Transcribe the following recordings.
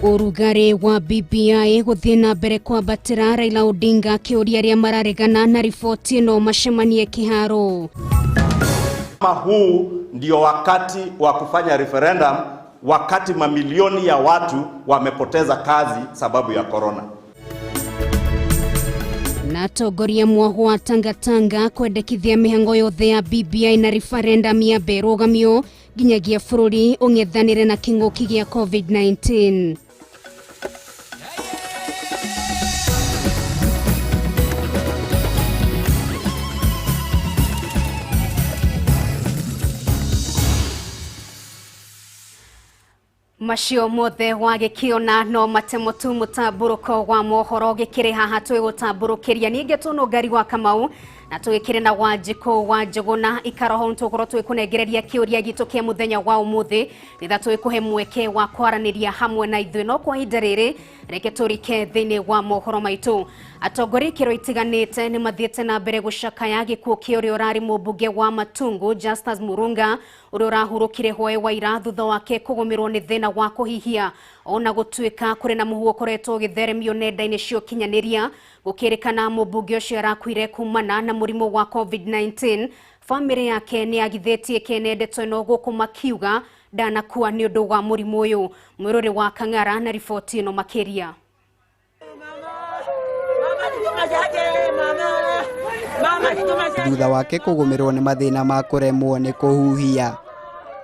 Ũrugarĩ wa BBI gũthiĩ na mbere kwambatĩra, Raila Odinga akĩũria arĩa mararegana na riboti ĩno macemanie kĩharo. Kama huu ndio wakati wa kufanya referendum, wakati mamilioni ya watu wamepoteza kazi sababu ya corona. Na atongoria mwahu wa Tangatanga kwendekithia mĩhang'o yothe ya BBI na referendum yambe ĩrũgamio nginyagia bũrũri ũng'ethanĩre na kĩng'ũki gĩa COVID-19. Macio mothe wagĩkĩona no matemo tu mũtambũrũko wa mohoro gĩkĩrĩ haha twĩgũtambũrũkĩria ningĩ tũnũngari wa Kamau na tũgĩkĩrĩ na Wanjikũ wa Njũgũna ikaroho tũgũkorwo twĩkũnengereria kĩũria gitũ kĩa mũthenya wa ũmũthĩ nĩgetha twĩkũhe mweke wa kwaranĩria hamwe na ithuĩ. No kwa ihinda rĩrĩ reke tũrike thĩinĩ wa mohoro maitũ. Atongoria ikĩro itiganĩte nĩ mathiĩte na mbere gũcakaya gĩkuũ kĩa ũrĩa ũrarĩ mũmbunge wa Matungu Justus Murunga ũrĩa ũrahurũkire hwaĩ wa ira thutha wake kũgũmĩrwo nĩ thĩna wa kũhihia. Ona gũtuĩka kũrĩ na mũhuho ũkoretwo ũgĩtheremio nenda-inĩ cia ũkinyanĩria gũkĩrĩkana mũmbunge ũcio arakuire kumana na mũrimũ wa COVID-19, bamĩrĩ yake nĩ yagithĩtie kĩene ndeto ĩno gũkũ makiuga ndanakua nĩ ũndũ wa mũrimũ ũyũ. Mwĩrũrĩ wa Kang'ara na riboti ĩno makĩria. Thutha wake kũgũmĩrwo nĩ mathĩna ma kũremwo nĩ kũhuhia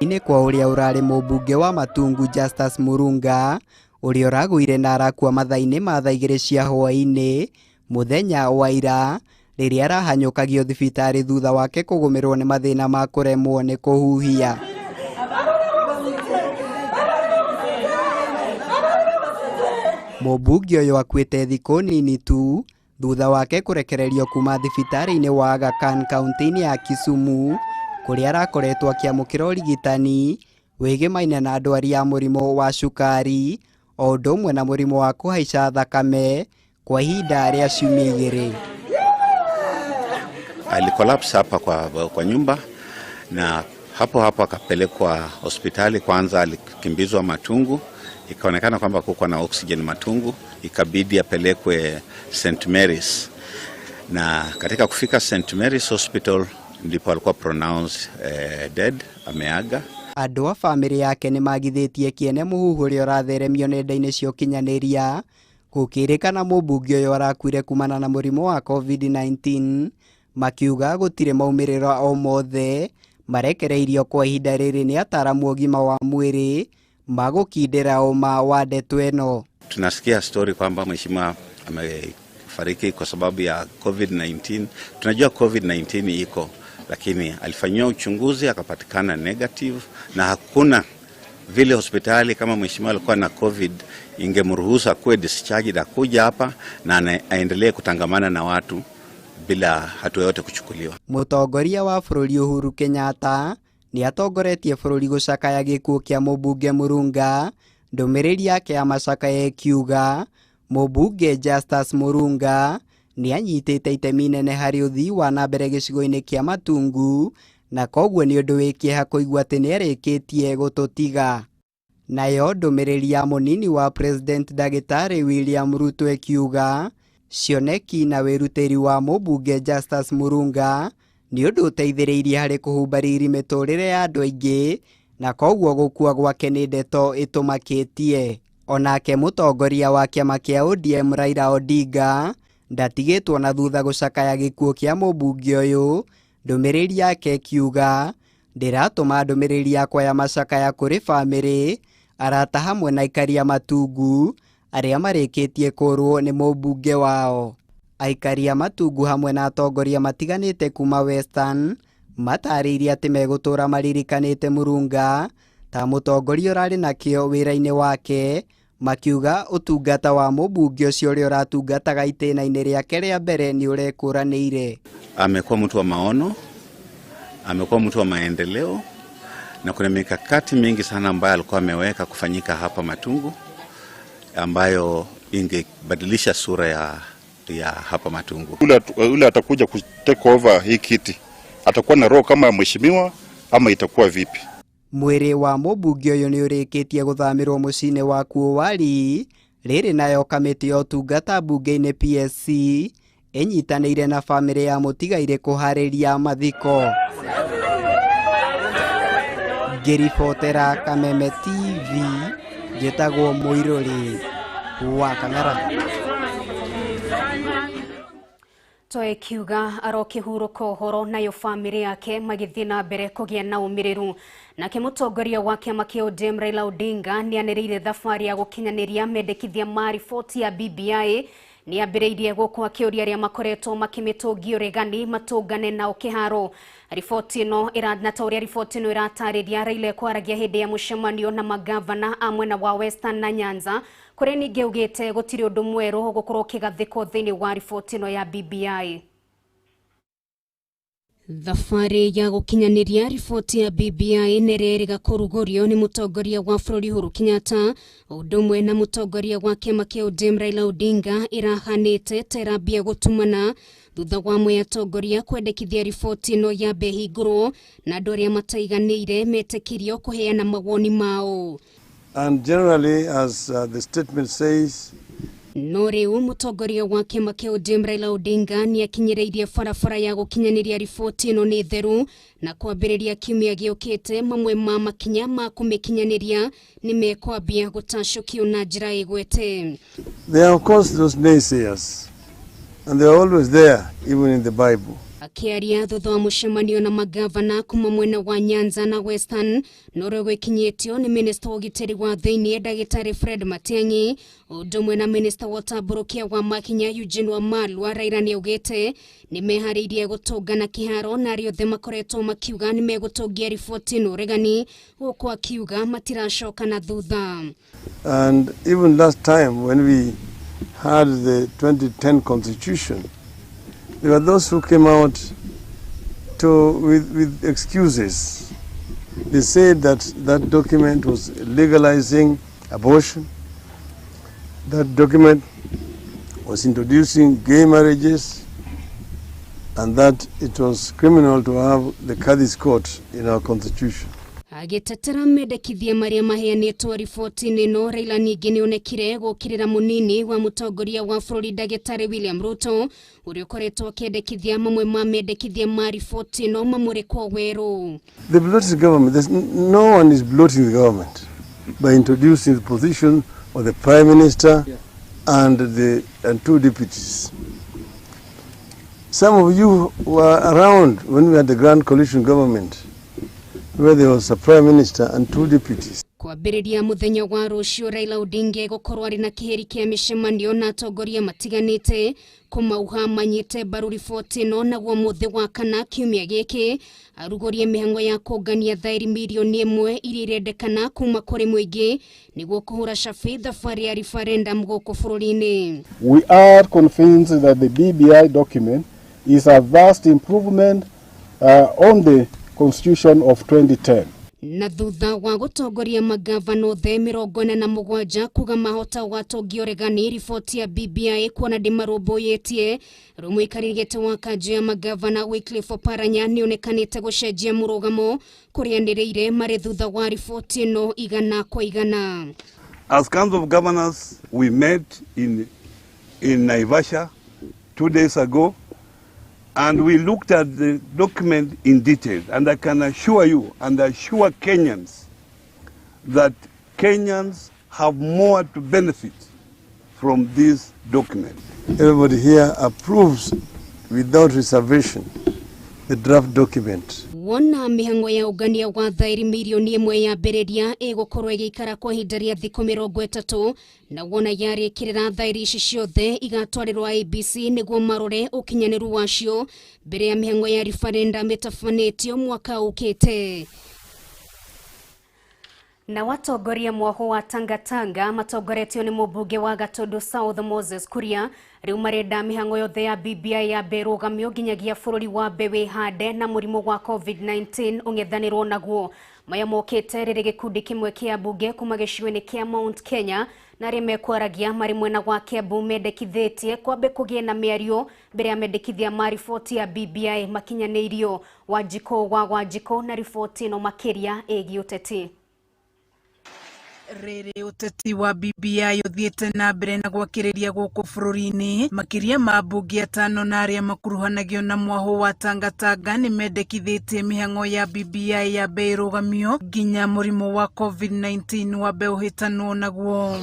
inĩ kwa ũrĩa ũrarĩ mũmbunge wa Matungu Justus Murunga ũrĩa ũragũire na arakua mathaa-inĩ ma thaa igĩrĩ cia hwaĩ-inĩ mũthenya wa ira rĩrĩa arahanyũkagio thibitarĩ thutha wake kũgũmĩrwo nĩ mathĩna ma kũremwo nĩ kũhuhia. Mũmbunge ũyũ akuĩte thikũ nini tu thutha wake kũrekererio kuma thibitarĩ-inĩ wa Aga Khan kaunti-inĩ ya Kisumu kũrĩa arakoretwo akĩamũkĩra ũrigitani wĩgĩmaine na ndwari ya mũrimũ wa cukari o ũndũ ũmwe na mũrimũ wa kũhaica thakame kwa ihinda rĩa ciumia igĩrĩ. Alikolapse hapa kwa nyumba na hapo hapo akapelekwa hospitali. Kwanza alikimbizwa Matungu, ikaonekana kwamba kuko na oxygen Matungu, ikabidi apelekwe St Mary's, na katika kufika St Mary's Hospital ndipo alikuwa pronounced dead, ameaga. Andũ a bamĩrĩ yake nĩ magithĩtie kĩene mũhuhu ũrĩa ũratheremio nenda-inĩ cia ũkinyanĩria gũkĩrĩkana mũmbunge ũyũ arakuire kumana na mũrimũ wa COVID-19, makiuga gũtirĩ maumĩrĩro o mothe marekereirio kwa ihinda rĩrĩ nĩ ataramu ũgima wa mwĩrĩ magũkindĩra ũma wa ndeto ĩno. Tunasikia story kwamba mheshimiwa amefariki kwa sababu ya COVID-19. Tunajua COVID-19 iko, lakini alifanyiwa uchunguzi akapatikana negative, na hakuna vile hospitali kama mheshimiwa alikuwa na COVID ingemruhusu akuwe discharged akuja hapa na aendelee kutangamana na watu bila hatua yote kuchukuliwa. Mũtongoria wa bũrũri Uhuru Kenyatta nĩ atongoretie bũrũri gũcakaya gĩkuũ kĩa mũmbunge Murunga. Ndũmĩrĩri yake ya macakaya ĩkiuga mũmbunge Justus Murunga nĩ anyitĩte itemi nene harĩ ũthii wa na mbere gĩcigo-inĩ kĩa Matungu na koguo nĩ ũndũ wĩ kĩeha kũigua atĩ nĩ arĩkĩtie gũtũtiga. Nayo ndũmĩrĩri ya mũnini wa President Ndagĩtarĩ William Ruto ĩkiuga cioneki na wĩrutĩri wa mũmbunge Justus Murunga nĩ ũndũ ũteithĩrĩirie harĩ kũhumba riri mĩtũrĩre ya andũ aingĩ na koguo gũkua gwake nĩ ndeto ĩtũmakĩtie. Onake mũtongoria wa kĩama kĩa ODM Raila Odinga ndatigĩtwo na thutha gũcakaya gĩkuũ kĩa mũmbunge ũyũ. Ndũmĩrĩri yake ĩkiuga ndĩratũma ndũmĩrĩri yakwa ya macakaya kũrĩ bamĩrĩ, arata hamwe na aikari a Matungu arĩa marĩkĩtie kũrwo nĩ mũmbunge wao. Aikari a Matungu hamwe na atongoria matiganĩte kuma Western matarĩirie atĩ megũtũra maririkanĩte Murunga ta mũtongoria ũrarĩ na kĩo wĩra-inĩ wake, makiuga ũtungata wa mũmbunge ũcio ũrĩa ũratungataga itĩna-inĩ rĩake rĩa mbere nĩ ũrekũranĩire. Amekuwa mtu wa maono, amekuwa mtu wa maendeleo, na kuna mikakati mingi sana ambayo alikuwa ameweka kufanyika hapa Matungu ambayo ingebadilisha sura ya hapa Matungu. Ule atakuja ku take over hii kiti atakuwa na roho kama mheshimiwa ama itakuwa vipi? Mwĩrĩ wa mũmbunge ũyũ nĩ ũrĩkĩtie gũthamĩrwo mũciĩ-inĩ wa Kuowari. Rĩrĩ nayo kamĩtĩ ya ũtungata mbunge-inĩ PSC ĩnyitanĩire na bamĩrĩ ya mũtigairĩ kũharĩria mathiko. Ngĩribotera Kameme TV, njĩtagwo Mũirũrĩ wa Kang'ara. Twekiuga arokĩhurũka ũhoro nayo bamĩrĩ yake magĩthiĩ na mbere kũgĩa na ũmĩrĩru. Nake mũtongoria wa kĩama kĩa ODM Raila Odinga nĩanĩrĩire thabarĩ ya gũkinyanĩria mendekithia ma riboti ya BBI. Nĩambĩrĩirie gũkũ akĩũria arĩa makoretwo makĩmĩtũngia ũregani matũngane nao kĩharo. Riboti ĩno na ta ũrĩa riboti ĩno ĩratarĩria, Raila ekwaragia hĩndĩ ya mũcemanio na magavana a mwena wa Western na Nyanza, kũrĩa ningĩ augĩte gũtirĩ ũndũ mwerũ ũgũkorwo ũkĩgathĩkwo thĩinĩ wa riboti ĩno ya BBI. Thabarĩ ya gũkinyanĩria riboti ya BBI nĩrĩrĩga kũrugũrio nĩ mũtongoria wa bũrũri Uhuru Kenyatta, ũndũ ũmwe na mũtongoria wa kĩama kĩa ODM Raila Odinga ĩrahanĩte ta ĩrambia gũtumana thutha wa amwe atongoria kwendekithia riboti ĩno yambe ĩhingũrwo na andũ arĩa mataiganĩire metĩkĩrio kũheana mawoni mao. And generally, as the statement says, no rĩu mũtongoria wa kĩama kĩa ODM Raila Odinga nĩakinyĩrĩirie barabara ya gũkinyanĩria riboti ĩno nĩ theru na kwambĩrĩria kiumia gĩũkĩte mamwe ma makinya ma kũmĩkinyanĩria nĩ mekwambia gũtacũkio na njĩra ĩgwete. There are of course those naysayers, and they are always there, even in the Bible. Akĩaria thutha wa mũcemanio na magavana kuma mwena wa Nyanza na Western norĩa gwĩkinyĩtio nĩ minista wa ũgitĩri wa thĩinĩ ndagĩtarĩ Fred Matiang'i, ũndũ ũmwe na minista wa ũtambũrũkia wa makinya Eugene Wamalwa, Raila nĩaugĩte nĩmeharĩirie gũtũngana kĩharo na arĩa othe makoretwo makiuga nĩmegũtũngia riboti ĩno ũregani, gũkũ akiuga matiracoka na thutha. And even last time when we had the 2010 constitution, there were those who came out with excuses. They said that that document was legalizing abortion, that document was introducing gay marriages, and that it was criminal to have the Kadhi's court in our constitution. Agĩtetera mendekithia marĩa maheanĩtwo riboti-inĩ ĩno, Raila ningĩ nĩonekire gũkĩrĩra mũnini wa mũtongoria wa bũrũri ndagĩtarĩ William Ruto ũrĩa ũkoretwo akĩendekithia mamwe ma mendekithia ma riboti ĩno mamũrĩkwo werũ. The bloated government, no one is bloating the government by introducing the position of the Prime Minister and two deputies. Some of you were around when we had the Grand Coalition government, where there was a Prime Minister and two deputies. Kwambĩrĩria mũthenya wa rũciũ, Raila Odinga gũkorwo arĩ na kĩhĩri kĩa mĩcemanio na atongoria matiganĩte kũmauha manyite mbaru riboti ĩno, naguo mũthĩ wa kana kiumia gĩkĩ arugũrie mĩhang'o ya kũngania thairi mirioni 1 iria irendekana kuma kũrĩ mũingĩ nĩguo kũhũra cabi thabarĩ ya referendum gũkũ bũrũri-inĩ. We are convinced that the BBI document is a vast improvement on the Constitution of 2010. Na thutha wa gũtongoria magavana othe 47 kuga mahota gwatongia ũregani riboti ya BBI kuona ndĩmarũmbũyĩtie, rĩu mũikarĩri gĩtĩ wa kanjũ ya magavana Wycliffe Oparanya nĩonekanĩte gũcenjia mũrũgamo kũrĩa anĩrĩire marĩ thutha wa riboti ĩno 100%. As Council of Governors, we met in Naivasha 2 days ago, and we looked at the document in detail. And I can assure you and assure Kenyans that Kenyans have more to benefit from this document. Everybody here approves without reservation the draft document. Wona mĩhang'o ya ũngania wa thairi mirioni 1 ya mbĩrĩria ĩgũkorwo ĩgĩikara kwa ihinda rĩa thikũ 30 na wona yarĩkĩrĩra thairi ici ciothe igatwarĩrwo IEBC nĩguo marore ũkinyanĩru wacio mbere ya mĩhang'o ya referendum ĩtabanĩtio mwaka ũkĩte. Na watongoria mwaho wa Tangatanga matongoretio nĩ mũmbunge wa Gatundu South Moses Kuria rĩu marenda mĩhang'o yothe ya BBI ya mbere nginyagia bũrũri wa mbe wĩhande na mũrimũ wa COVID-19 ũng'ethanĩrwo naguo. Maya mokĩte rĩrĩ gĩkundi kĩmwe kĩa mbunge kuma gĩcigo-inĩ kĩa Mount Kenya Na arĩa mekwaragia marĩ mwena wa Kiambu mendekithĩtie kwambe kũgĩe na mĩario mbere ya mendekithia ma riboti ya BBI makinyanĩirio. Wanjikũ wa Wanjikũ na riboti ĩno makĩria ĩgiĩ ũteti. Rĩrĩ ũteti wa BBI ũthiĩte na mbere na gwakĩrĩria gũkũ bũrũri-inĩ, makĩria ma ambunge atano na arĩa makuruhanagio na mwahũ wa Tangatanga nĩ mendekithĩtie mĩhang'o ya BBI yambe ĩrũgamio nginya mũrimũ wa COVID-19 wambe ũhĩtanwo naguo.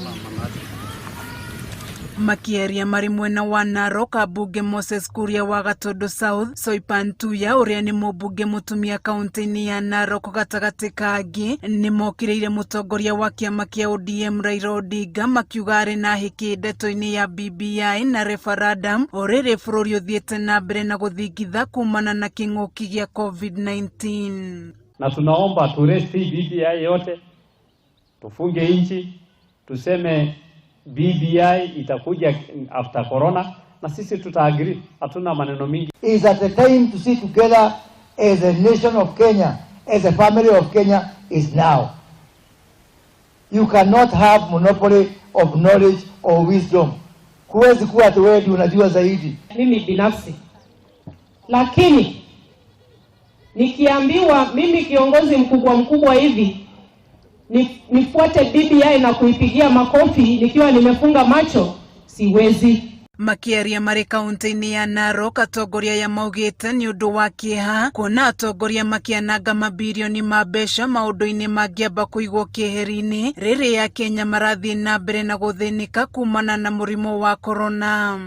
Makiaria marĩ mwena wa Narok, ambunge Moses Kuria wa Gatundu South, Soipan Tuya ũrĩa nĩ mũmbunge mũtumia kaunti-inĩ ya Narok gatagatĩ ka angĩ nĩ mokĩrĩire mũtongoria wa kĩama kĩa ODM Raila Odinga makiuga arĩ na hĩkĩ ndeto-inĩ ya BBI na referendum o rĩrĩ bũrũri ũthiĩte na mbere na gũthingitha kumana na kĩng'ũki gĩa COVID-19. Na tunaomba turesti BBI yote, tufunge nchi, tuseme BBI itakuja after corona na sisi tutaagree, hatuna maneno mingi. Is at the time to sit together as a nation of Kenya, as a family of Kenya is now. You cannot have monopoly of knowledge or wisdom. Huwezi kuwa ati wewe ndio unajua zaidi. Mimi binafsi, lakini nikiambiwa mimi kiongozi mkubwa mkubwa hivi nifuate BBI na kuipigia makofi nikiwa nimefunga macho, siwezi. Makiaria marĩ kaunti-inĩ ya Narok, atongoria aya maugĩte nĩ ũndũ wa kĩeha kuona atongoria makĩananga mabirioni ma mbeca maũndũ-inĩ mangĩamba kũigwo kĩeheri-inĩ rĩrĩa Akenya marathiĩ na mbere na gũthĩnĩka kumana na mũrimũ wa corona.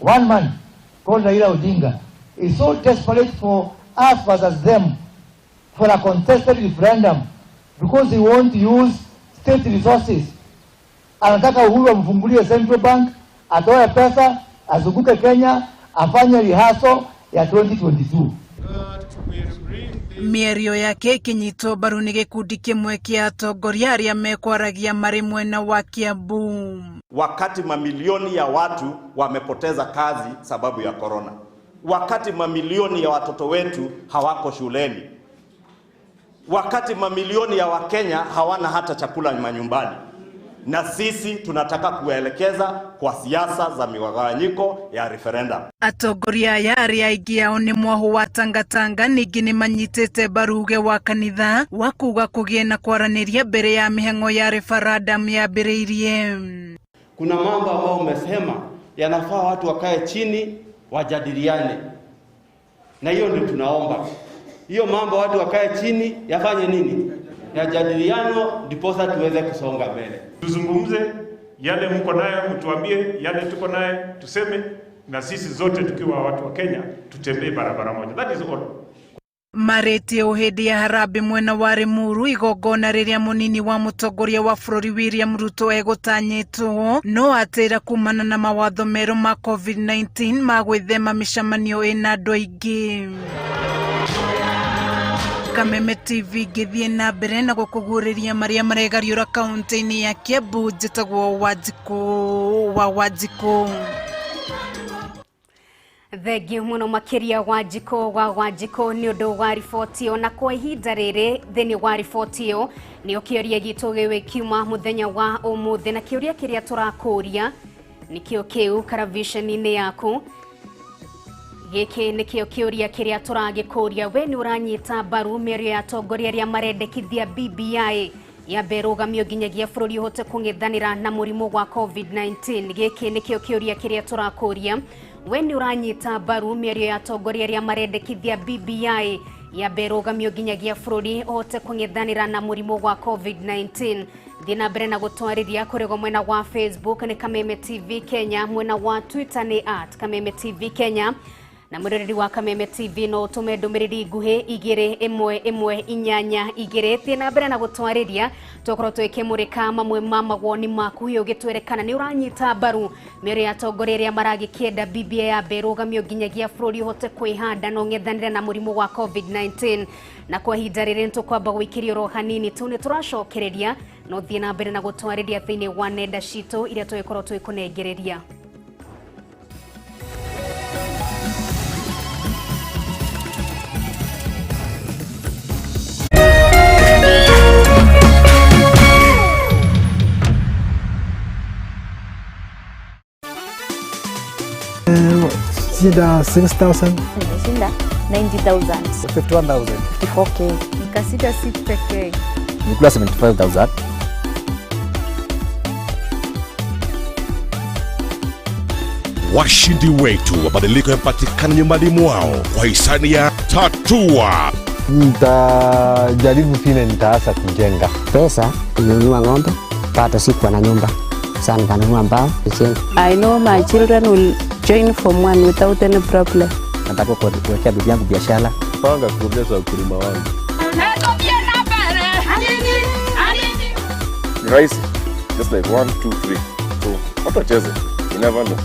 One man called Raila Odinga is so desperate for us versus them for a contested referendum because he won't use state resources. Anataka Uhuru amfungulie Central Bank, atoe pesa, azunguke Kenya, afanye rehearsal ya 2022. Mĩario yake ĩkĩnyitwo mbaru nĩ gĩkundi kĩmwe kĩa atongoria arĩa mekwaragia marĩ mwena wa Kiambu. Wakati mamilioni ya watu wamepoteza kazi sababu ya corona, wakati mamilioni ya watoto wetu hawako shuleni, wakati mamilioni ya Wakenya hawana hata chakula manyumbani, na sisi tunataka kuelekeza kwa siasa za migawanyiko ya referendum. Atongoria aya arĩa aingĩ ao nĩ mwahũ wa Tangatanga ningĩ nĩ manyitĩte mbaru uge wa kanitha wa kuga kũgĩe na kwaranĩria mbere ya mĩhang'o ya referendum yambĩrĩirie. Kuna mambo ambayo umesema yanafaa watu wakae chini wajadiliane, na hiyo ndio tunaomba. Hiyo mambo watu wakae chini yafanye nini? Yajadiliano, ndiposa tuweze kusonga mbele. Tuzungumze yale mko nayo, mtuambie yale tuko naye, tuseme, na sisi zote tukiwa watu wa Kenya tutembee barabara moja. That is all. Marĩtie o hĩndĩ ya harambĩ mwena wa Limuru, igongona rĩrĩa mũnini wa mũtongoria wa bũrũri William Ruto egũtanyĩtwo no atĩra kumana na mawatho merũ ma COVID-19 ma gwĩthema mĩcemanio ĩna andũ aingĩ. Kameme TV ngĩthiĩ na mbere na gũkũguũrĩria marĩa maregariũra kaunti-inĩ ya Kiambu. Njĩtagwo Wanjikũ wa Wanjikũ. Thengiũ mũno makĩria Wanjikũ wa Wanjikũ nĩ ũndũ wa riboti ĩyo. Na kwa ihinda rĩrĩ thĩinĩ wa riboti ĩyo nĩo kĩũria gitũ gĩgĩkiuma mũthenya wa ũmũthĩ, na kĩũria kĩrĩa tũrakũria nĩkĩo kĩu karaviceni-inĩ yaku. Gĩkĩ nĩkĩo kĩũria kĩrĩa tũragĩkũria, we nĩ ũranyita mbaru mĩario ya atongoria arĩa marendekithia BBI yambe ĩrũgamio nginyagia bũrũri ũhote kũng'ethanĩra na mũrimũ wa COVID-19. Gĩkĩ nĩkĩo kĩũria kĩrĩa tũrakũria, we nĩ ũranyita mbaru mĩario ya atongoria arĩa marendekithia BBI yambe ĩrũgamio nginyagia bũrũri ũhote kũng'ethanĩra na mũrimũ wa COVID-19. Thiĩ na mbere na gũtwarĩria kũrĩgo mwena wa Facebook nĩ Kameme TV Kenya, mwena wa Twitter nĩ @Kameme TV Kenya, na mwĩroreri wa Kameme TV no ũtũme ndũmĩrĩri nguhĩ 2 1 1 8 2. Thiĩ na mbere na gũtwarĩria tũkorwo twĩkĩmũrĩka mamwe ma mawoni maku, hihi ũgĩtwĩre kana nĩ ũranyita mbaru mĩario ya atongoria arĩa maragĩkĩenda BBI yambe ĩrũgamio nginyagia bũrũri ũhote kwĩhanda na ũng'ethanĩre na mũrimũ wa COVID-19. Na kwa ihinda rĩrĩ nĩtũkwamba gũikĩria oro hanini tu, nĩ tũracokereria no thiĩ na mbere na gũtwarĩria thĩinĩ wa nenda citũ iria tũgĩkorwo twĩkũnengereria. Shinda 6,000. Nimeshinda 90,000. 51,000. 54K. Nikashinda 6K. Nilikula 75,000. Washindi wetu, mabadiliko yapatikana nyumbani mwao kwa hisani ya Tatua. Nitajaribu vile nitaanza kujenga. Pesa kununua ng'ombe, bado sikuwa na nyumba. Sasa nikanunua mbao nijenga. I know my children will join form one without any problem. Nataka kuwekea bibi yangu biashara. Panga kuongeza ukulima wangu. Ni rahisi. Just like 1, 2, 3. So, watu wacheze. You never know.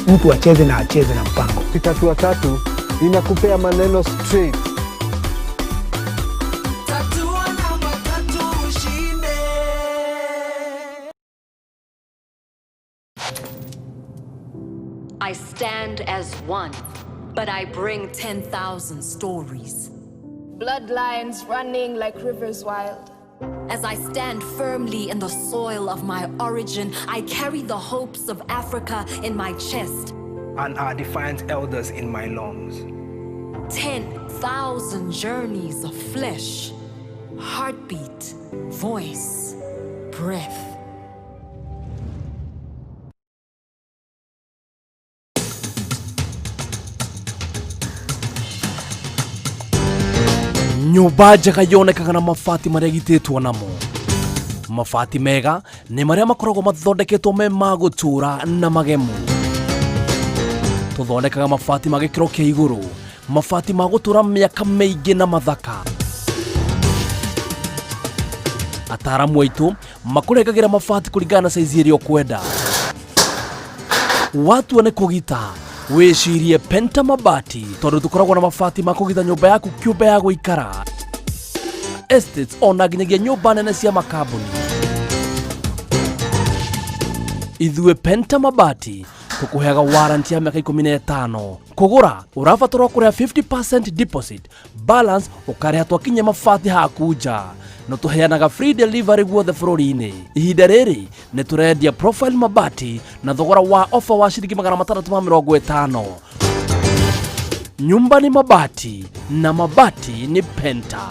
Mtu acheze na acheze na mpango. Tatua tatu inakupea maneno straight. Tatua namba tatu ushinde. I stand as one, but I bring 10,000 stories. Bloodlines running like rivers wild. As I stand firmly in the soil of my origin, I carry the hopes of Africa in my chest. And our defiant elders in my lungs. 10,000 journeys of flesh, heartbeat, voice, breath. Nyũmba njega yonekaga na mabati marĩa ĩgitĩtwo namo. Mabati mega nĩ marĩa makoragwo mathondeketwo me ma gũtũũra na magemu. Tũthondekaga mabati ma gĩkĩro kĩa igũrũ, mabati ma gũtũũra mĩaka mĩingĩ na mathaka. Ataaramu aitũ makũrengagĩra mabati kũringana na saizi ĩrĩa ũkwenda. Watua nĩ kũgita, wĩcirie Penta Mabati, tondũ tũkoragwo na mabati ma kũgita nyũmba yaku kĩũmbe ya gũikara, estates ona nginyagia nyũmba nene cia makambuni. Ithuĩ Penta Mabati tũkũheaga warranty ya mĩaka 15. Kũgũra ũrabatarwo kũrĩha 50% deposit, balance ũkarĩha twakinyia mabati haku nja. No tũheanaga free delivery guothe bũrũri-inĩ. Ihinda rĩrĩ nĩ tũrendia profile mabati na thogora wa ofa wa ciringi 650. Nyumba ni mabati na mabati ni Penta.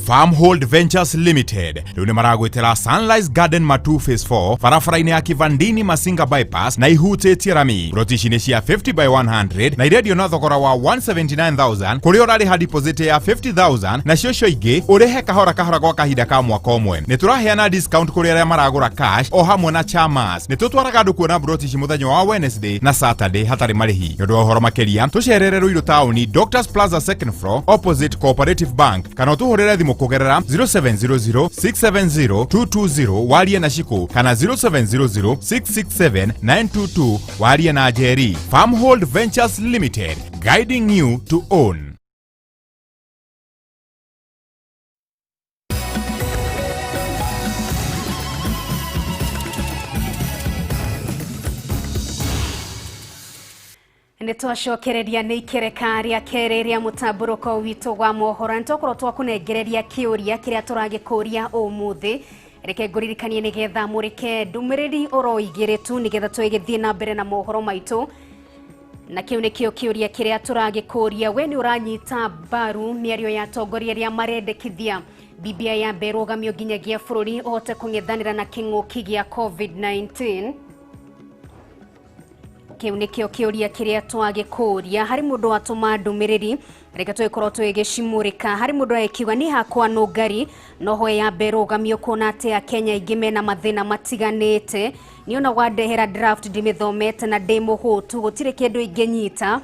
Farmhold Ventures Limited rĩu nĩ maragwĩtĩra Sunrise Garden Matu Phase 4 barabara-inĩ ya Kivandini Masinga Bypass na ihutĩtie rami. Ploti ici nĩ cia 50 by 100 na irendio na thogora wa 179,000 kũrĩa ũrarĩha deposit ya 50,000 nacio icio ingĩ ũrĩhe kahora kahora gwa kahinda ka mwaka ũmwe. Nĩ tũraheana discount kũrĩ arĩa maragũra cash o hamwe na chamas. Nĩ tũtwaraga andũ kuona ploti ici mũthenya wa Wednesday na Saturday hatarĩ marĩhi. Nĩ ũndũ wa ũhoro makĩria tũcerere Ruiru taũni Doctors Plaza second floor opposite Cooperative Bank kana ũtũhũrĩre thimũ kũgerera 0700 670 220 warie na Shiku kana 0700 667 922 warie na Jerry. Farmhold Ventures Limited, guiding you to own. Nĩ twacokereria nĩ ikereka rĩa kerĩ rĩa mũtambũrũko witũ wa mohoro. Nĩ twakorwo twakũnengereria kĩũria kĩrĩa tũragĩkũria ũmũthĩ. Reke ngũririkanie nĩgetha mũrĩke ndũmĩrĩri oro igĩrĩ tu nĩgetha tũgĩthiĩ na mbere na mohoro maitũ. Na kĩu nĩkĩo kĩũria kĩrĩa tũragĩkũria. We nĩ ũranyita mbaru mĩario ya atongoria arĩa marendekithia BBI ya mbere rũgamio nginyagia bũrũri ũhote kũng'ethanĩra na kĩng'ũki gĩa COVID-19? Kĩu nĩkĩo kĩũria kĩrĩa twagĩkũria. Harĩ mũndũ watũma ndũmĩrĩri, reke tũgĩkorwo tũgĩgĩcimũrĩka. Harĩ mũndũ agĩkiuga niĩ hakwa nũngari no hoe ya mbere rũgamio kuona atĩ Akenya aingĩ mena mathĩna matiganĩte. Niĩ ona wandehera draft ndimĩthomete na ndĩ mũhũtu, gũtirĩ kĩndũ ingĩnyita.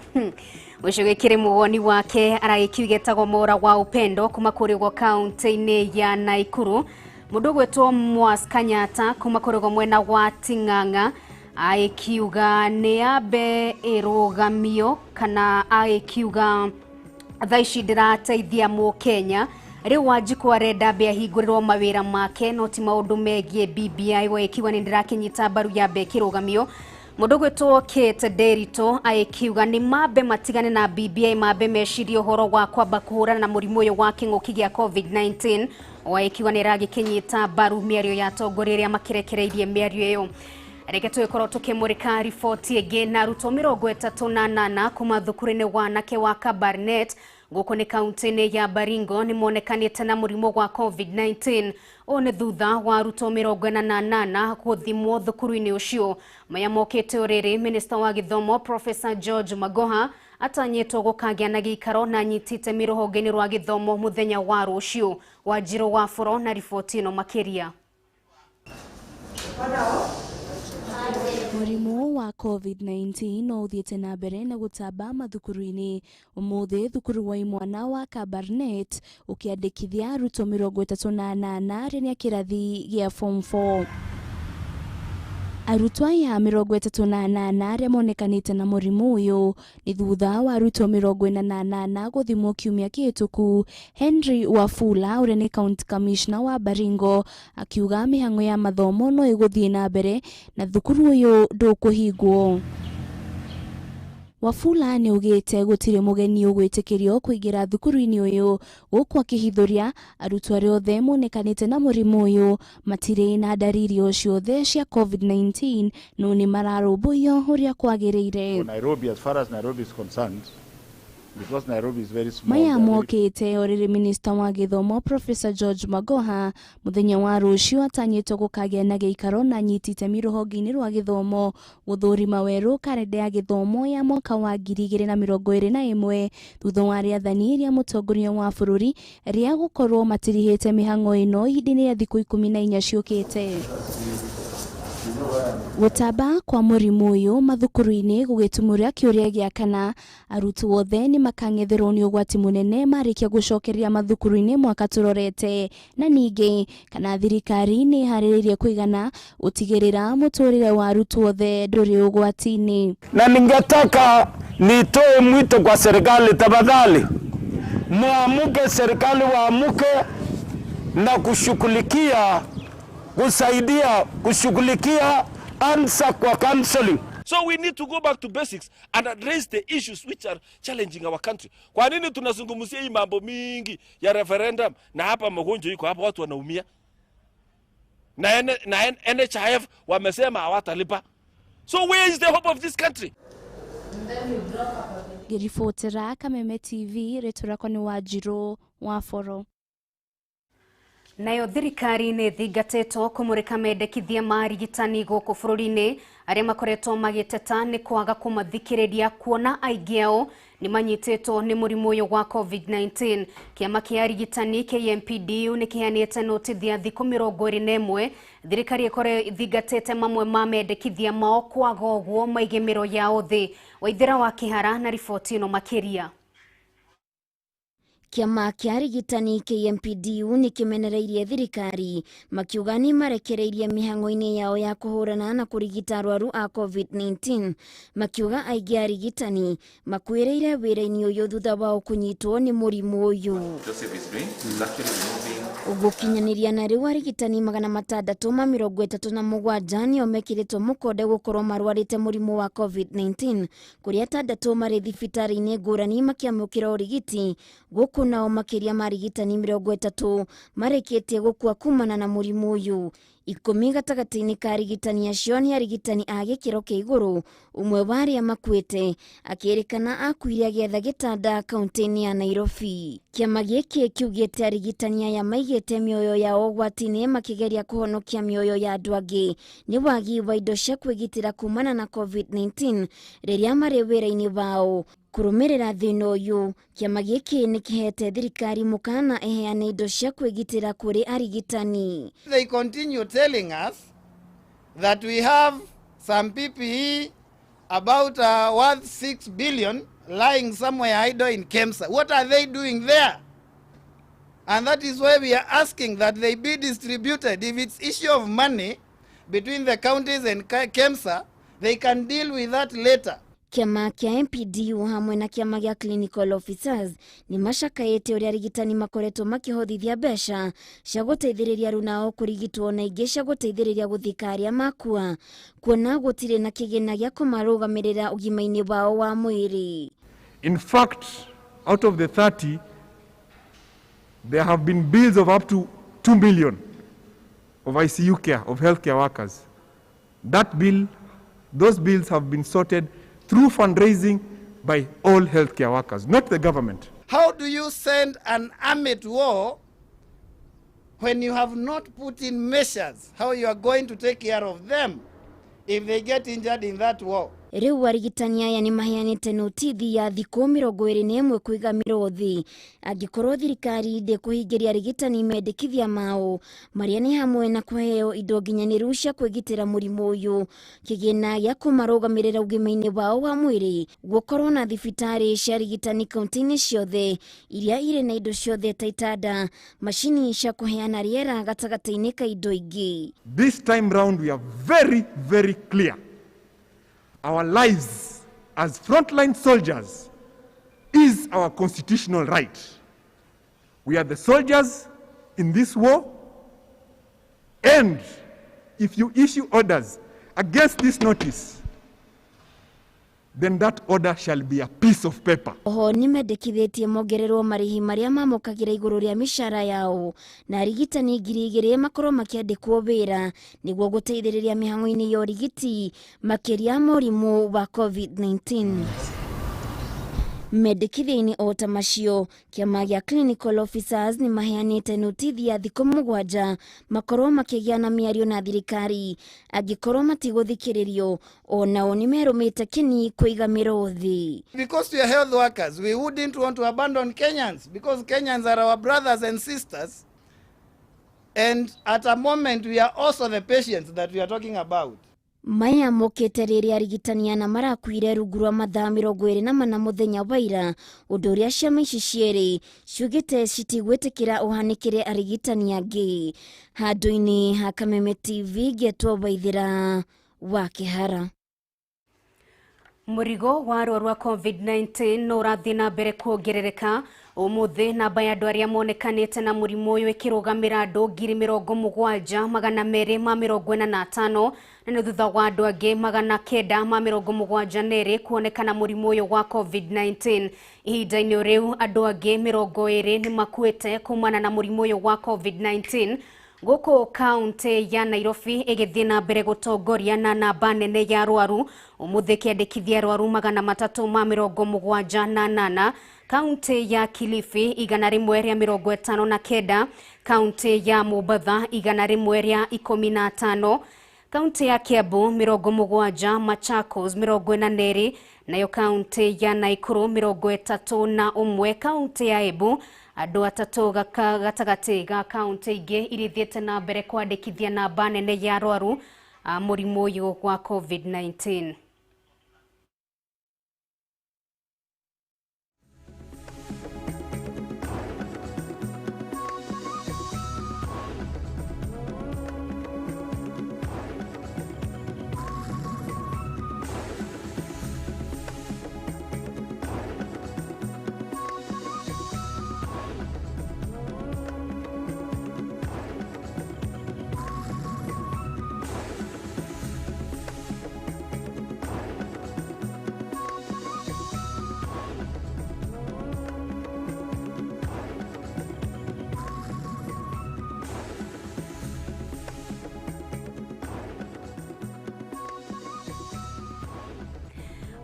Ũcio gĩkĩrĩ muwoni wake aragĩkiuga etagwo Mora wa Upendo kuma kũrĩ ũguo kaunti-inĩ ya Naikuru. Mũndũ ũgwĩtwo Mwas Kanyata kuma kũrĩ ũguo mwena wa Ting'ang'a agĩkiuga nĩ yambe ĩrũgamio kana agĩkiuga thaa ici ndĩrateithia mũkenya. Rĩu Wanjikũ arenda ambe ahingũrĩrwo mawĩra make no ti maũndũ megiĩ BBI. Wagĩkiuga nĩ ndĩrakĩnyita mbaru yambe ĩkĩrũgamio. Mũndũ ũgwĩtwo Kate Nderitu agĩkiuga nĩ mambe matigane na BBI, mambe mecirie ũhoro wa kwamba kũhũrana na mũrimũ ũyũ wa kĩng'ũki gĩa COVID-19. O ikiuga nĩ ĩragĩkĩnyita mbaru mĩario ya atongoria arĩa makĩrekereirie mĩario ĩyo. Reke tũgĩkorwo tũkĩmũrĩka riboti ĩngĩ na arutwo 38 kuma thukuru-inĩ wa anake wa Kabarnet gũkũ nĩ kaunti-inĩ ya Baringo nĩ monekanĩte na mũrimũ wa COVID-19. Ũũ nĩ thutha wa arutwo 48 gũthimwo thukuru-inĩ ũcio. Maya mokĩte ũrĩrĩ Minista wa Gĩthomo Professor George Magoha atanyĩtwo gũkagĩa na gĩikaro na anyitĩte rũhonge-inĩ rwa gĩthomo mũthenya wa rũciũ. Wanjirũ wa Bũro na riboti ĩno makĩria. Mũrimũ wa COVID-19 no ũthiĩte na mbere na gũtamba mathukuru-inĩ. Ũmũthĩ thukuru wa imwana wa Kabarnet ũkĩandĩkithia arutwo 38 arĩa nĩ a kĩrathi gĩa form 4. Arutwo aya 38 arĩa monekanĩte na mũrimũ ũyũ nĩ thutha wa arutwo 48 gũthimwo kiumia kĩhĩtũku. Henry Wafula ũrĩa nĩ county commissioner wa Baringo akiuga mĩhang'o ya mathomo no ĩgũthiĩ na mbere na thukuru ũyũ ndũkũhingwo. Wafula nĩ augĩte gũtirĩ mũgeni ũgwĩtĩkĩrio kũingĩra thukuru-inĩ ũyũ gũkũ akĩhithũria arutwo arĩa othe monekanĩte na mũrimũ ũyũ matirĩ na ndariri o ciothe cia COVID-19 no nĩ mararũmbũiyo ũrĩa kwagĩrĩire. Nairobi, as far as Nairobi is concerned, because Nairobi is very small. Maya mokĩte o rĩrĩ Minista wa Gĩthomo Professor George Magoha mũthenya wa rũciũ atanyĩtwo gũkagĩa na gĩikaro na anyiti itemi rũhonge-inĩ rwa gĩthomo gũthũrima werũ karenda ya gĩthomo ya mwaka wa 2021 thutha wa rĩathani rĩa mũtongoria wa bũrũri rĩa gũkorwo matirihĩte mĩhang'o ĩno ihinda-inĩ rĩa thikũ 14 ciũkĩte. Gũtamba kwa mũrimũ ũyũ mathukuru-inĩ gũgĩtumũra kĩũria gĩa kana arutwo othe nĩ makang'etherwo nĩ ũgwati mũnene marĩkia gũcokereria mathukuru-inĩ mwaka tũrorete, na ningĩ kana thirikari nĩ ĩharĩrĩirie kũigana gũtigĩrĩra mũtũrĩre wa arutwo othe ndũrĩ ũgwati-inĩ. Na ningetaka nitoe mwito kwa serikali, tafadhali muamuke, serikali waamuke na kushughulikia, kusaidia kushughulikia answer kwa counseling. So we need to go back to basics and address the issues which are challenging our country. Kwa nini tunazungumzia hii mambo mingi ya referendum na hapa magonjwa iko hapa, watu wanaumia? Na NHIF wamesema hawatalipa. So where is the hope of this country? Ngĩribotera Kameme TV, rĩtwa rĩakwa nĩ Wanjirũ wa Boro. Nayo thirikari nĩ thingatĩtwo kũmũrĩka mendekithia ma arigitani gũkũ bũrũri-inĩ arĩa makoretwo magĩteta nĩ kwaga kũmathikĩrĩria kuona aingĩ ao nĩ manyitĩtwo nĩ mũrimũ ũyũ wa COVID-19. Kĩama kĩa arigitani KMPDU nĩ kĩheanĩte notithi ya thikũ 21 thirikari ĩkorwo ĩthingatĩte mamwe ma mendekithia mao kwaga ũguo maige mĩro yao thĩ. Waithĩra wa Kĩhara na riboti ĩno makĩria. Kĩama kĩa arigitani KMPDU nĩ kĩmenereirie thirikari makiuga nĩ marekereirie mĩhang'o-inĩ yao ya kũhũrana na kũrigita arwaru a COVID-19, makiuga aingĩ a arigitani makuĩrĩire wĩra-inĩ ũyũ thutha wao kũnyitwo nĩ mũrimũ ũyũ. Gũkinyanĩria na rĩu arigitani 637 nĩo mekĩrĩtwo mũkonde gũkorwo marwarĩte mũrimũ wa COVID-19, kũrĩa 6 marĩ thibitarĩ-inĩ ngũrani makĩamũkĩra ũrigiti, gũkũ nao makĩria ma arigitani 30 marĩkĩtie gũkua kumana na mũrimũ ũyũ. 10 gatagatĩ-inĩ ka arigitani acio nĩ arigitani a gĩkĩro kĩa igũrũ, ũmwe wa arĩa makuĩte akĩrĩkana akuire agĩetha gĩtanda kaunti-inĩ ya Nairobi. Kĩama gĩkĩ kiugĩte arigitani aya maigĩte mĩoyo yao ũgwati-inĩ makĩgeria kũhonokia mĩoyo ya andũ angĩ nĩ wagi wa indo cia kwĩgitĩra kumana na COVID-19 rĩrĩa marĩ wĩra-inĩ wao. Kũrũmĩrĩra thĩna ũyũ, kĩama gĩkĩ nĩ kĩhete thirikari mũkana ĩheane indo cia kwĩgitĩra kũrĩ arigitani. They continue telling us that we have some PPE about worth 6 billion lying somewhere idle in KEMSA. What are they doing there? And that is why we are asking that they be distributed. If it's issue of money between the counties and KEMSA, they can deal with that later. Kĩama kĩa MPDU hamwe na kĩama gĩa clinical officers nĩ macakaĩte ũrĩa arigitani makoretwo makĩhothithia mbeca cia gũteithĩrĩria arunao kũrigitwo na ingĩ cia gũteithĩrĩria gũthika arĩa makua, kuona gũtirĩ na kĩgĩna gĩa kũmarũgamĩrĩra ũgima-inĩ wao wa mwĩrĩ. In fact, out of the 30, there have been bills of up to 2 million of ICU care, of healthcare workers. That bill, those bills have been sorted through fundraising by all healthcare workers, not the government. How do you send an army to war when you have not put in measures how you are going to take care of them if they get injured in that war? Rĩu arigitani aya nĩ maheanĩte notithi ya thikũ 21 kũiga mĩrũthi angĩkorwo thirikari ndĩkũhingĩria arigitani mendekithia mao marĩa nĩ hamwe na kũheo indo nginyanĩru cia kwĩgitĩra mũrimũ ũyũ, kĩgĩna gĩa kũmarũgamĩrĩra ũgima-inĩ wao wa mwĩrĩ, gũkorwo na thibitarĩ cia arigitani kaunti-inĩ ciothe iria irĩ na indo ciothe ta itanda, macini cia kũheana rĩera gatagatĩ-inĩ ka indo ingĩ. This time round we are very, very clear. Our lives as frontline soldiers is our constitutional right. We are the soldiers in this war, and if you issue orders against this notice, then that order shall be a piece of paper. Oho nĩ mendekithĩtie mongererwo marĩhi marĩa mamũkagĩra igũrũ rĩa mĩcara yao na arigitani 2000 makorwo makĩandĩkwo wĩra nĩguo gũteithĩrĩria mĩhang'o-inĩ ya ũrigiti makĩria mũrimũ wa COVID-19. Mendekithia-inĩ o ta macio, kĩama gĩa clinical officers nĩ maheanĩte notithi ya thikũ 7 makorwo makĩgĩa na mĩario na thirikari angĩkorwo matigũthikĩrĩrio, o nao nĩ merũmĩte kĩni kũiga mĩrũthi. Because we are health workers, we wouldn't want to abandon Kenyans because Kenyans are our brothers and sisters, and at a moment we are also the patients that we are talking about. Maya mokĩte rĩrĩa arigitani ana marakuire rungu rwa mathaa 24 mũthenya wa ira, ũndũ ũrĩa ciama ici cierĩ ciugĩte citigwĩtĩkĩra ũhanĩkĩre arigitani angĩ. Handũ-inĩ ha Kameme TV ngetwo Waithĩra wa Kĩhara. Mũrigo wa ruo rwa COVID-19 no ũrathiĩ na mbere kuongerereka. Ũmũthĩ namba ya andũ arĩa monekanĩte na mũrimũ ũyũ ĩkĩrũgamĩra andũ 72,245 na nĩ thutha wa andũ angĩ 972 kuonekana mũrimũ ũyũ wa COVID-19. Ihinda-inĩ rĩu andũ angĩ 20 nĩ makuĩte kumana na mũrimũ ũyũ wa COVID-19. Gũkũ kaunti ya Nairobi ĩgĩthiĩ na mbere gũtongoria na namba nene ya arwaru. Ũmũthĩ kĩandĩkithia arwaru 378, kaunti ya Kilifi 159, kaunti ya Mombatha 115, kaunti ya Kiambu 70, Machakos 42, nayo kaunti ya Nakuru 31, kaunti ya Embu andũ atatũ gatagatĩ ga kaunti ingĩ iria ithiĩte na mbere kwandĩkithia namba nene ya arwaru a mũrimũ ũyũ wa COVID-19.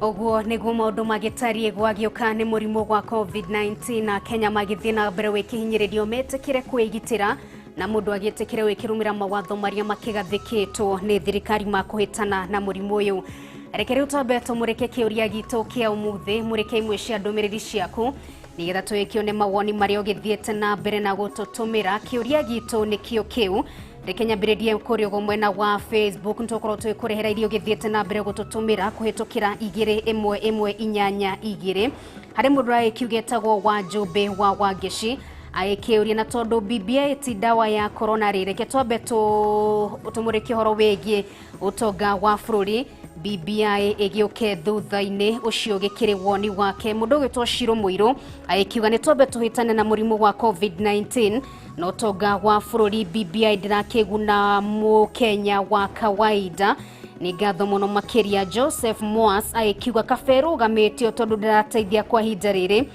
Ũguo nĩguo maũndũ magĩtariĩ gwagĩũka nĩ mũrimũ wa COVID-19 na Kenya magĩthiĩ na mbere gwĩkĩhinyĩrĩrio metĩkĩre kwĩgitĩra na mũndũ agĩtĩkĩre gwĩkĩrũmĩra mawatho marĩa makĩgathĩkĩtwo nĩ thirikari ma kũhĩtana na mũrimũ ũyũ. Reke rĩu twambe tũmũrĩke kĩũria gitũ kĩa ũmũthĩ, mũrĩke imwe cia ndũmĩrĩri ciaku nĩgetha tũgĩkĩone mawoni marĩa ũgĩthiĩte na mbere na gũtũtũmĩra. Kĩũria gitũ nĩkĩo kĩu. Reke nyambĩrĩrie kũrĩa ũguo mwena wa Facebook nĩtũgũkorwo tũgĩkũrehera iria ũgĩthiĩte na mbere gũtũtũmĩra kũhĩtũkĩra 21182. Harĩ mũndũ ũragĩkiuga etagwo Wanjũmbĩ wa Wangeci agĩkĩũria na tondũ BBI ti ndawa ya corona rĩ, reke twambe tũmũrĩke ũhoro wĩgiĩ ũtonga wa bũrũri BBI ĩgĩũke thutha-inĩ ũcio gĩkĩrĩ woni wake. Mũndũ ũgĩtwo Shiro Mũirũ agĩkiuga nĩ twambe tũhĩtane na mũrimũ wa COVID-19 na ũtonga wa bũrũri BBI ndĩrakĩguna mũkenya wa kawaida. Nĩ ngatho mũno makĩria. Joseph Moas agĩkiuga kabe ĩrũgamĩtio tondũ ndĩrateithia kwa ihinda rĩrĩ,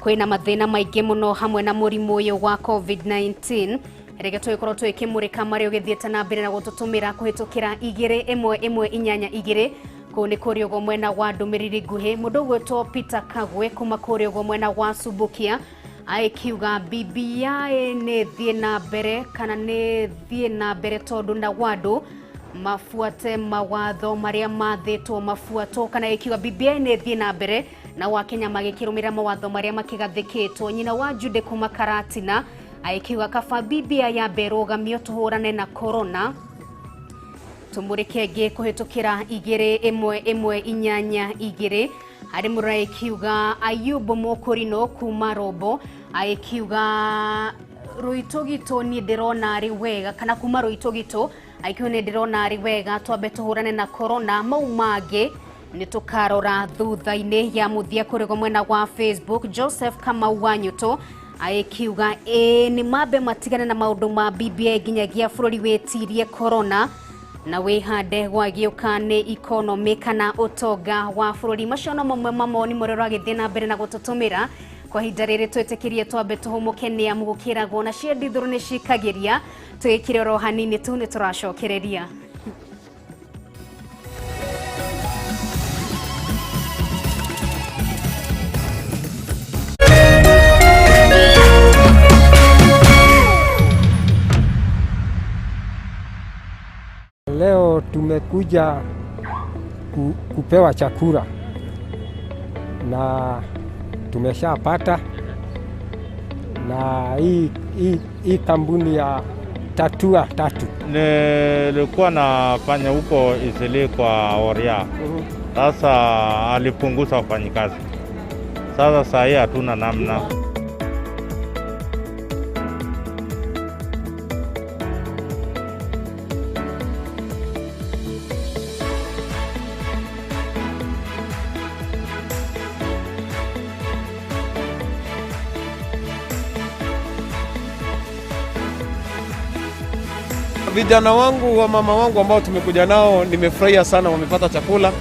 kwĩna mathĩna maingĩ mũno hamwe na mũrimũ ũyũ wa COVID-19. Reke tũgĩkorwo tũgĩkĩmũrĩka marĩa ũgĩthiĩte na mbere na gũtũtũmĩra kũhĩtũkĩra 2 1 1 8 2 kũu nĩ kũrĩa ũguo mwena wa ndũmĩrĩri nguhĩ. Mũndũ ũgwĩtwo Peter Kagwe kuma kũrĩa ũguo mwena wa Subukia aikiuga BBI nĩ thiĩ na mbere kana nĩ thiĩ na mbere tondũ na wandũ mafuate mawatho marĩa mathĩtwo mafuatwo, kana ikiuga BBI nĩ thiĩ na mbere na Wakenya magĩkĩrũmĩrĩra mawatho marĩa makĩgathĩkĩtwo. Nyina wa Jude kuma Karatina aikiuga kaba BBI yambe ĩrũgamio tũhũrane na corona. Tumũrĩke ĩngĩ kũhĩtũkĩra 2 1 1 8 2 harĩ mũra ikiuga Ayubu Mũkũrino kuma Rombo aikiuga Rũitũgitũ niĩ ndĩrona arĩ wega, kana kuma Rũitũgitũ aikiuga nĩ ndĩrona arĩ wega twambe tũhũrane na corona, mau mangĩ nĩ tũkarora thutha-inĩ. Ya mũthia kũrĩ mwena wa Facebook Joseph Kamau wa Nyũtũ aikiuga ĩĩ nĩ mambe matigane na maũndũ ma BBI nginyagia bũrũri wĩtirie corona na wĩhande gwagĩũka nĩ economy kana ũtonga wa bũrũri. Macio no mamwe ma mawoni marĩa ũragĩthiĩ na mbere na gũtũtũmĩra kwa ihinda rĩrĩ. Twĩtĩkĩrie twambe tũhũmũke nĩ amu gũkĩragwo na ciendithũrũ nĩ cikagĩria. Twĩkire oro hanini tu nĩ tũracokereria. Leo tumekuja kupewa chakula na tumeshapata, na hii kampuni ya Tatua Tatu. Nilikuwa nafanya huko Isili kwa Oria. Sasa alipunguza wafanyikazi. Sasa saa hii hatuna namna. Vijana wangu wa mama wangu ambao tumekuja nao, nimefurahia sana, wamepata chakula.